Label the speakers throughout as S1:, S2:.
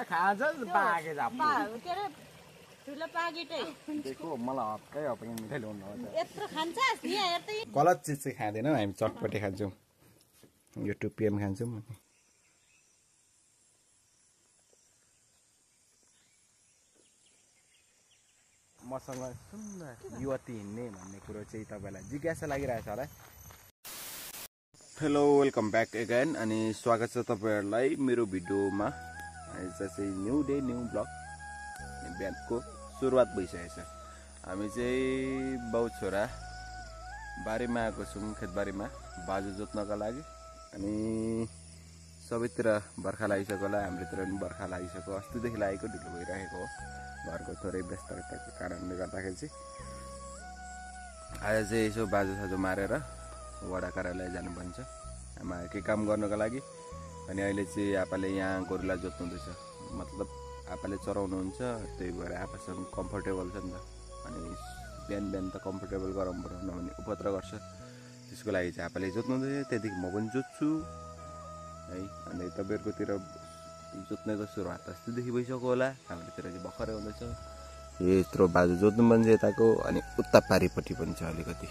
S1: खान्छ पाके जाप
S2: के रे ठुलो पाकेटै
S1: देखो मलाई हप्कै हप्कै मिठाई ल्याउनु हो
S2: यत्रो खान्छस् नि हेर्दै
S1: गलत चिज चाहिँ खाँदैनौँ हामी चटपटे खान्छौँ यो 2 PM खान्छौँ मसँग सुन्दर युवती हिँड्ने भन्ने कुरो चाहिँ तपाईँलाई जिज्ञासा लागिरहेछ होला हेलो वेलकम ब्याक अगेन अनि स्वागत छ तपाईँहरूलाई मेरो भिडियोमा आज चाहिँ न्यू डे न्यू ब्लग बिहानको सुरुवात भइसकेको छ हामी चाहिँ बाउ छोरा बारीमा आएको छौँ खेतबारीमा बाजु जोत्नका लागि अनि सबैतिर बर्खा लागिसक्यो होला हाम्रोतिर पनि बर्खा लागिसक्यो अस्तिदेखि लागेको ढिलो भइरहेको हो घरको थोरै व्यस्तताको कारणले गर्दाखेरि चाहिँ आज चाहिँ यसो बाजु साजु मारेर वडा कार्यालय जानुपर्छ आमा केही काम गर्नको लागि अनि अहिले चाहिँ आपाले यहाँ गोरुलाई जोत्नुहुँदैछ मतलब आपाले चराउनुहुन्छ त्यही भएर आपासँग कम्फर्टेबल छ नि त अनि बिहान बिहान त कम्फर्टेबल गराउनु पर्यो नभने उपद्र गर्छ त्यसको लागि चाहिँ आपाले जोत्नुहुँदैछ त्यहाँदेखि म पनि जोत्छु है अनि तपाईँहरूकोतिर जोत्ने त सुरुवात अस्तिदेखि भइसक्यो होला हाम्रोतिर चाहिँ भर्खरै हुँदैछ यत्रो बाजु जोत्नु पनि छ यताको अनि उता पारिपट्टि पनि छ अलिकति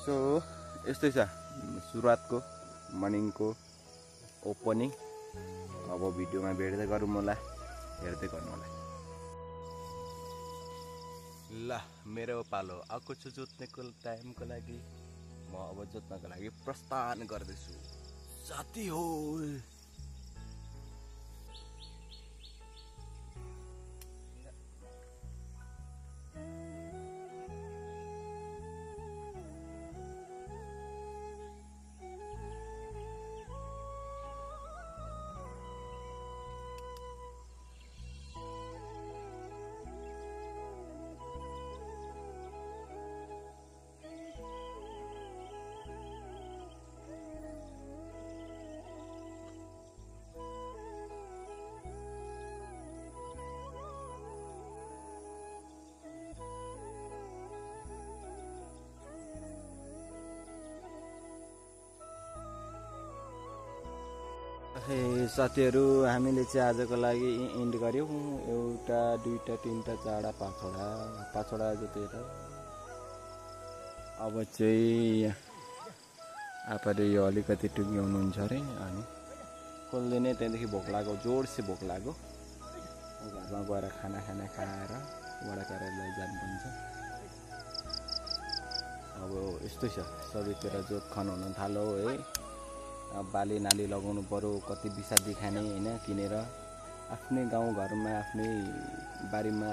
S1: सो यस्तै छ सुरुवातको मर्निङको ओपनिङ अब भिडियोमा भेट्दै गरौँ होला हेर्दै गर्नु होला ल मेरो पालो आएको छु जोत्नेको टाइमको लागि म अब जोत्नको लागि प्रस्थान गर्दैछु साथी हो साथीहरू हामीले चाहिँ आजको लागि इन्ड गऱ्यौँ एउटा दुईटा तिनटा चारवटा पाँचवटा जोतेर अब चाहिँ आपाले यो अलिकति टुङ्ग्याउनुहुन्छ अरे अनि कसले नै त्यहाँदेखि भोक लाग्यो जोडसे भोक लाग्यो घरमा गएर खाना खाएर वडा कार्यालय जानुपर्छ अब यस्तै छ सबैतिर जोत खन हुन थाल्यो है बाली नाली लगाउनु पर्यो कति बिसादी खाने होइन किनेर आफ्नै गाउँघरमा आफ्नै बारीमा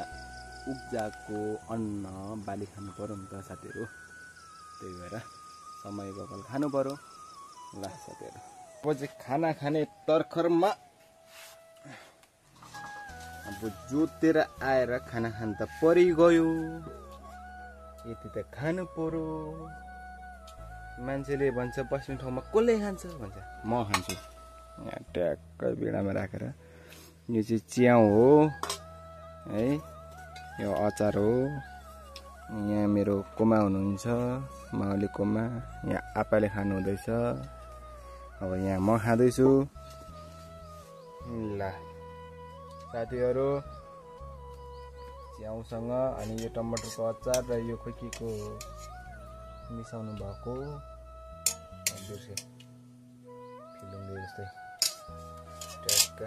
S1: उब्जाको अन्न बाली खानु पर्यो नि त साथीहरू त्यही भएर समय बकल खानु पर्यो ल साथीहरू अब चाहिँ खाना खाने तर्खरमा अब जोतेर आएर खाना खान त परिगयो यति त खानु पर्यो मान्छेले भन्छ बस्ने ठाउँमा कसले खान्छ भन्छ म खान्छु यहाँ ट्याक्क भिडामा राखेर यो चाहिँ च्याउ हो है यो अचार हो यहाँ मेरो कोमा हुनुहुन्छ माउली कोमा यहाँ आपाले खानु हुँदैछ अब यहाँ म खाँदैछु ल साथीहरू च्याउसँग अनि यो टमाटरको अचार र यो खोइ के को मिसाउनु भएको बिर्से फिलुङ्गे जस्तै ट्याक्क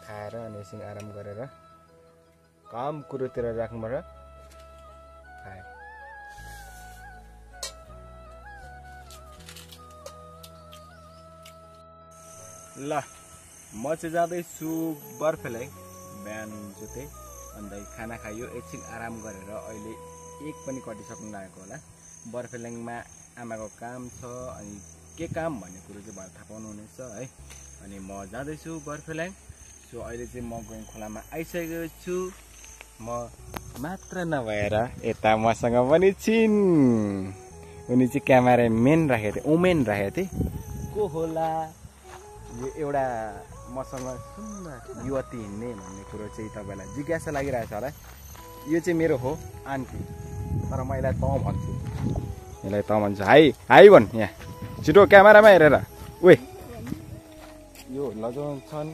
S1: खाएर अनि एकछिन आराम गरेर काम कुरोतिर राख्नुपर्छ खाए ल म चाहिँ जाँदैछु बर्फेलाई बिहान जोते अन्त खाना खायो एकछिन आराम गरेर अहिले एक पनि कटिसक्नु लागेको होला बर्फेल्याङमा आमाको काम छ अनि के काम भन्ने कुरो चाहिँ भएर थाहा पाउनु हुनेछ है अनि म जाँदैछु बर्फेल्याङ सो अहिले चाहिँ म गएँ खोलामा आइसकेको छु म मात्र नभएर यता मसँग पनि छिन् उनी चाहिँ क्यामेरा मेन राखेको थिएँ ओमेन राखेको थिएँ को होला यो एउटा मसँग सुन्दर युवती हिँड्ने भन्ने कुरो चाहिँ तपाईँलाई जिज्ञासा लागिरहेछ होला यो चाहिँ मेरो हो आन्टी तर म यसलाई तँ भन्छु यसलाई तँ भन्छु हाई हाई भन् यहाँ छिटो क्यामेरामा हेरेर ओए यो लजाउन छन्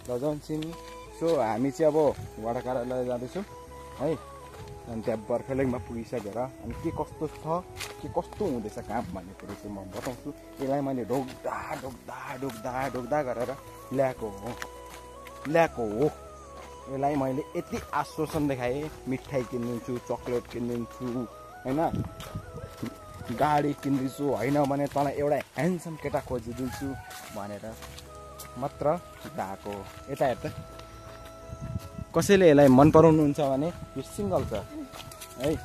S1: लजाउन छिन्। सो हामी चाहिँ अब वडा कार्यालय जाँदैछौँ है। अनि त्यहाँ बर्फेलिङमा पुगिसकेर अनि के कस्तो छ के कस्तो हुँदैछ काम भन्ने कुरो चाहिँ म बताउँछु। यसलाई मैले ढोक्दा ढोक्दा ढोक्दा ढोक्दा गरेर ल्याएको हो। यसलाई मैले यति आश्वासन देखाएँ, मिठाई किनिदिन्छु, चक्लेट किनिदिन्छु होइन, गाडी किनिदिन्छु, होइन भने तँलाई एउटा ह्यान्डसम केटा खोजिदिन्छु भनेर मात्र गएको। यता हेर्दा कसैले यसलाई मन पराउनुहुन्छ भने यो सिङ्गल छ है।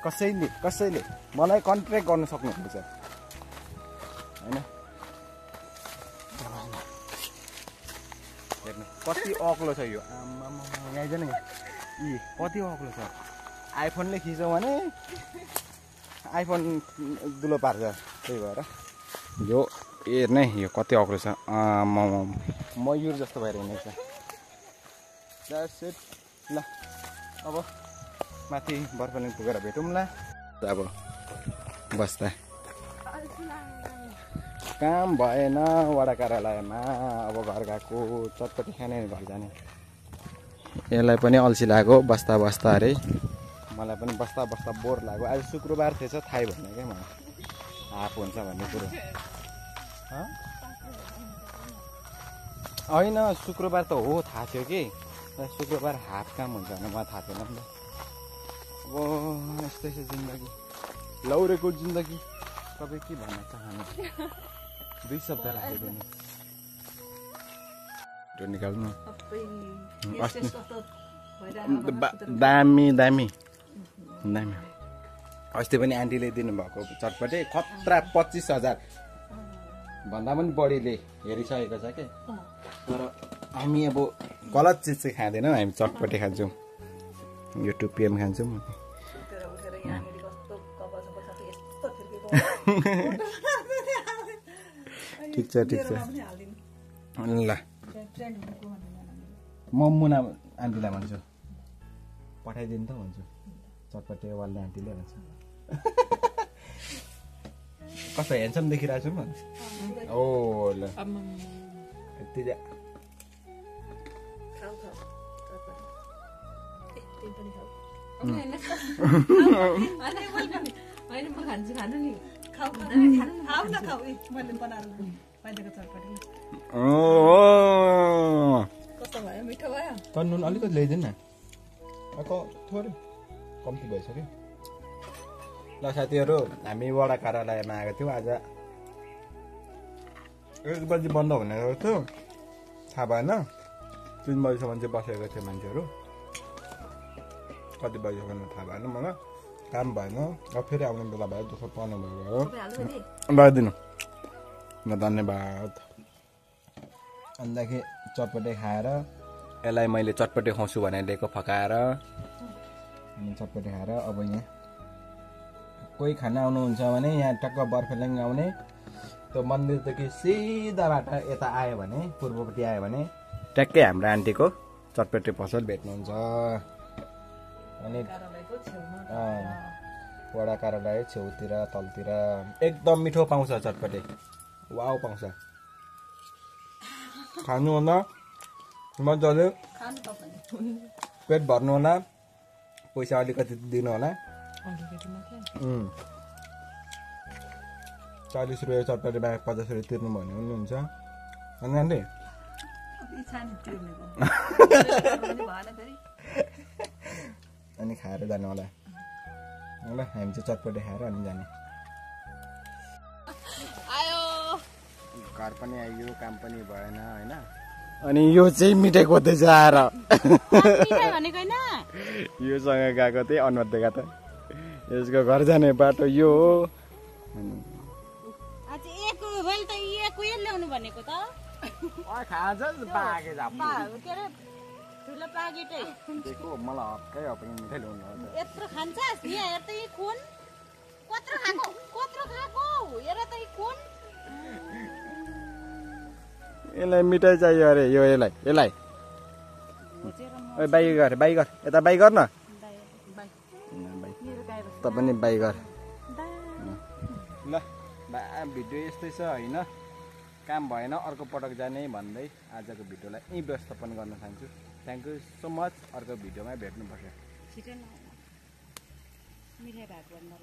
S1: कसैले मलाई कन्ट्र्याक्ट गर्न सक्नुहुन्छ होइन। हेर्नु कति अग्लो छ यो, यहाँ जाने यी कति अग्लो छ। आइफोनले खिच्यो भने आइफोन दुलो पार्छ। त्यही भएर यो हेर्ने यो कति अग्लो छ। मयुर जस्तो भएर हिँडेको छ। ल अब माथि बर्फलिङ पुगेर भेटौँला। अब बस्दा काम भएन वडा कार्यालयमा, अब घर गएको चटपटी खाने घर जाने। यसलाई पनि अल्छी लाग्यो बस्दा बस्दा अरे, मलाई पनि बस्दा बस्दा बोर लाग्यो। आज शुक्रबार थिएछ थाहै भएन क्या मलाई हाफ हुन्छ भन्ने कुरो। होइन शुक्रबार त हो थाहा थियो कि, शुक्रबार हाफ काम हुन्छ भने मलाई थाहा थिएन नि त। अब यस्तै छ जिन्दगी, लौरेको जिन्दगी। तपाईँ के भन्न चाहनु? 2 शब्द राखिदिनु निकाल्नु। दामी दामी दामी। अस्ति पनि आन्टीले दिनुभएको चटपटे खतरा 25,000 भन्दा पनि बढीले हेरिसकेको छ कि। तर हामी अब गलत चिज चाहिँ खाँदैनौँ, हामी चटपटे खान्छौँ। यो 2 PM खान्छौँ। ठिक छ ल। म मुना आन्टीलाई भन्छु पठाइदिनु त भन्छु, चटपटे वाल्ने आन्टीले भन्छ। कस्तो ह्यान्डसम देखिरहेको छु म। ओ ल यति तर नुन अलिकति ल्याइदिनु न, थोरै कम्ती भइसक्यो। ल साथीहरू, हामी वडा कार्यालयमा आएको थियौँ। आज 1 बजी बन्द हुने थियो, थाहा भएन। 3 बजीसम्म चाहिँ बसेको थियो मान्छेहरू। कति बजीसम्म थाहा भएन मलाई, काम भएन। अब फेरि आउने बेला भयो, दुःख पाउनु भयो। लगाइदिनु ल, धन्यवाद। अन्तखेरि चटपटे खाएर, यसलाई मैले चटपटे खुवाउँछु भनेर लिएको फकाएर, अनि चटपटे खाएर अब यहाँ कोही खाना आउनुहुन्छ भने यहाँ टक्क बर्फेलिङ आउने। त्यो मन्दिरदेखि सिधा बाटो यता आयो भने, पूर्वपट्टि आयो भने ट्याक्कै हाम्रो आन्टीको चटपटे पसल भेट्नुहुन्छ। अनि वडा कार्यालय छेउतिर तलतिर एकदम मिठो पाउँछ चटपटे, वाउ पाउँछ। खानु होला मजाले, पेट भर्नु होला, पैसा अलिकति दिनु होला। 40 रुपियाँ चटपटे बाहेक 50 रुपियाँ तिर्नु भन्ने पनि हुन्छ। अनि आन्टी अनि खाएर जानु होला। ल हामी चाहिँ चटपटे खाएर अनि जाने। घर पनि आइयो, काम पनि भएन होइन। अनि यो चाहिँ मिठाई खोज्दैछ आएर। योसँग गएको थिएँ अनुहार देखा त। यसको घर जाने बाटो यो हो। यसलाई मिठाई चाहियो अरे, यो यसलाई बाई गर यता बाई गर न। त पनि बाई गर। ल भिडियो यस्तै छ होइन, काम भएन अर्को पटक जाने भन्दै आजको भिडियोलाई यहीँ व्यवस्थापन गर्न चाहन्छु। Thank you so much. अर्को भिडियोमा भेट्नुपर्छ।
S2: छिटो न मिठाई भात भन्दा